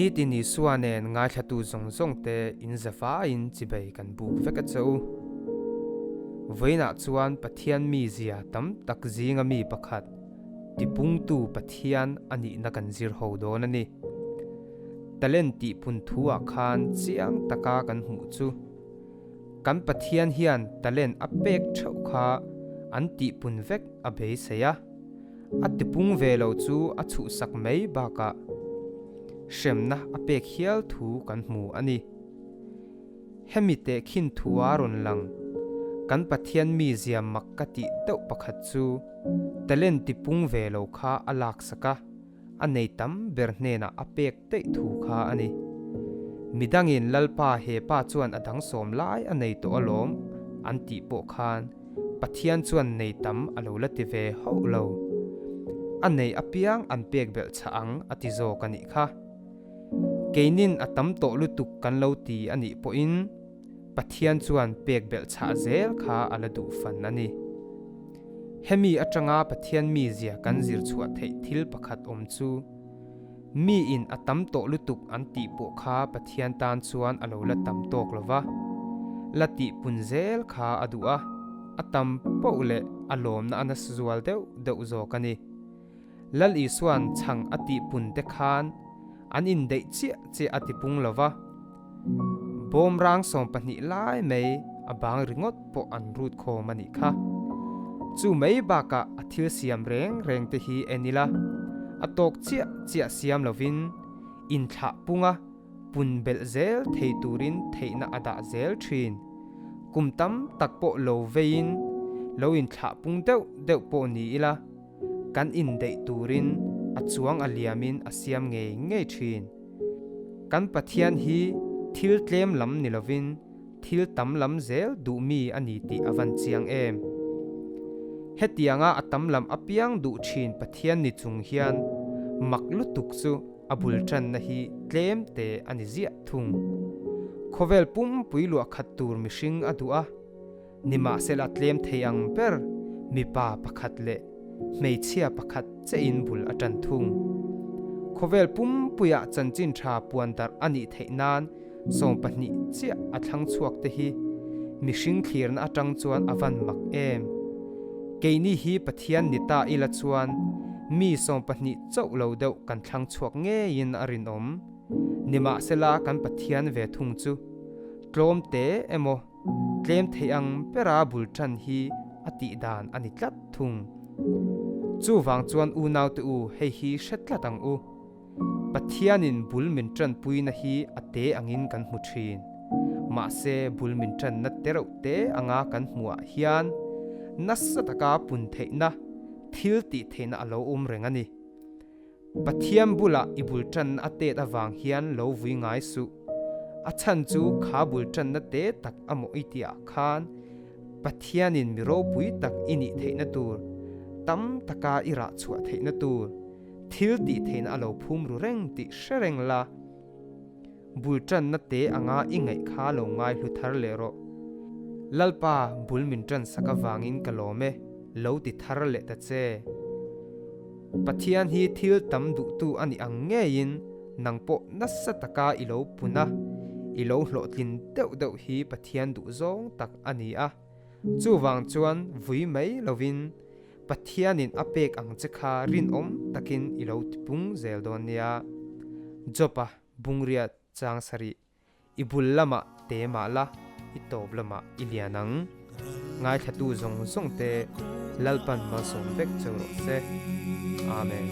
Nitin Isua nen ngaithlatu zawng zawng te in zavaiin chibei kan buk vek a che u. Vawiinah chuan Pathian mizia tam tak zinga mi pakhat, tipungtu Pathian a nihna kan zir ho dawn a ni. Talent tihpun thu-ah khan chiang taka kan hmuh chu. Kan Pathian hian talent a pek theuh kha an tihpun vek a beisei a, a tipung ve lo chu a chhuhsak mai bakah hremna a pek hial thu kan hmu a ni. Hemi tehkhin thua rawn lang, kan Pathian mizia mak ka tih deuh pakhat chu talent tipung ve lo kha a laksak a, a nei tam ber hnenah a pek daih thu kha a ni. Midangin Lalpa he pa chuan a dang sawm lai a nei tawh alawm an tih pawh khan Pathian chuan nei tam a lo la ti ve hauh lo. A nei apiang an pek belh chah ang a ti zawk a nih kha. Keinin a tam tawh lutuk kan lo ti a nih pawhin Pathian chuan pek belh chah zel kha a la duh fan a ni. Hemi atanga Pathian mizia kan zir chhuah theih thil pakhat awm chu, miin a tam tawh lutuk an tih pawh kha Pathian tan chuan a lo la tam tawk lo va, la tih pun zel kha a duh a, a tam poh leh a lawmna a nasa zual deuh deuh zawk a ni. Lal Isua'n chhang a tih pun te khan an indeih chiah chiah a tipung lo va, Bawm rang 12 lai mai a bang ringawt pawh an rut khawm a nih kha. Chu mai bakah a thil siam reng reng te hi en ila, a tawk chiah chiah siam lovin inthlah punga pun belh zel thei turin theihna a dah zel thin. Kum tam tak pawh lo veiin lo inthlah pung deuh deuh pawh ni ila, kan indeih turin a chuang a liamin a siam ngei ngei thin. Kan Pathian hi thil tlem lam ni lovin thil tam lam zel duh mi a ni tih a van chiang em? Hetianga a tam lam apiang duh thin Pathian ni chung hian mak lutuk chu a bul tanna hi tlem te a ni ziah thung. Khawvel pumpui luah khat tur mihring a duh a. Nimahsela tlem thei ang ber mipa pakhat leh hmeichhia pakhat chein bul a tan thung. Khawvel pumpuiah chanchin tha puan darh a nih theih nan 12 chiah a thlang chhuak te hi mihring thlirna atang chuan a van mak em. Keini hi Pathian ni ta ila chuan mi 12 chauh lo deuh kan thlang chhuak ngeiin a rinawm. Nimahsela kan Pathian ve thung chu tlawm te emaw Tlem theih ang bera bul tan hi a tih dan a ni tlat thung. Chuvang chuan unaute u hei hi hre tlat ang u. Pathianin bul min tanpuina hi a te angin kan hmu thin. Mahse bul min tanna te reuh te anga kan hmuhah hian nasa taka pun theihna, thil tih theihna a lo awm reng a ni. Pathian bulah i bul tanna a tet avang hian lo vui ngai suh. A chhan chu kha bul tanna te tak a maw i tihah khan Pathianin mi ropui tak i nih theihna tur, tam taka i rah chhuah theihna tur, thil tih theihna a lo phum ru reng tih hre reng la. Bul tanna te anga i ngaih kha lo ngai hlu thar leh rawh. Lalpa bul min tan sak avangin ka lawm e, lo ti thar leh ta che. Pathian hi thil tam duhtu a nih ang ngeiin nang pawh nasa taka i lo pun a, i lo hlawhtlin deuh deuh hi Pathian duh zawng tak a ni a. Chuvang chuan vui mai lovin Pathianin a pek ang che kha rinawm takin i lo tipung zel dawn nia. Job-a bungriat chang sarih I bul lamah te mah la, i tawp lamah i lian ang. Ngaithlatu zawng zawng te Lalpan malsawm vek cheu rawh se. Amen.